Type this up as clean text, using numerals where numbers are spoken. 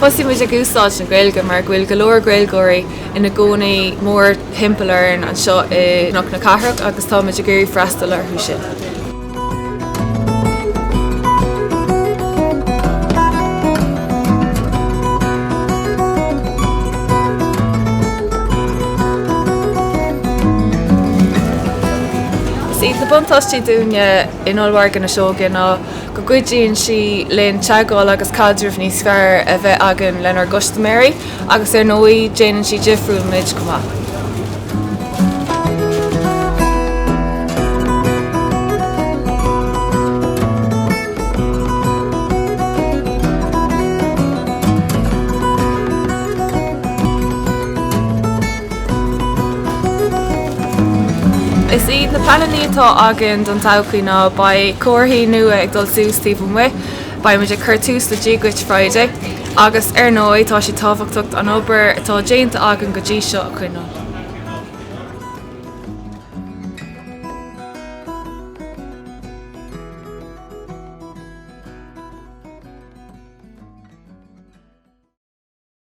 Thosaigh muid ag úsáid na Gaeilge mar go bhfuil go leor Gaeilgeoirí ina gcónaí mór thimpeall orainn anseo i gCnoc na Cathrach agus tá muid ag iarraidh freastal orthu sin. Is iad na buntáistí dúinne in Ollmhargadh na Sióige ná go gcuidíonn sí linn teagmháil agus caidreamh níos fearr a bheith againn lenár gcustaiméirí agus ar ndóigh déanann sí difriúil muid chomh maith. Is iad na pleananna atá againn don todhchaí ná beidh comharthaí nua ag dul suas taobh amuigh, beidh muid ag cur tús le Dia Dhuit Friday agus ar ndóigh tá sé tábhachtach an obair atá déanta againn go dtí seo a choinneáil.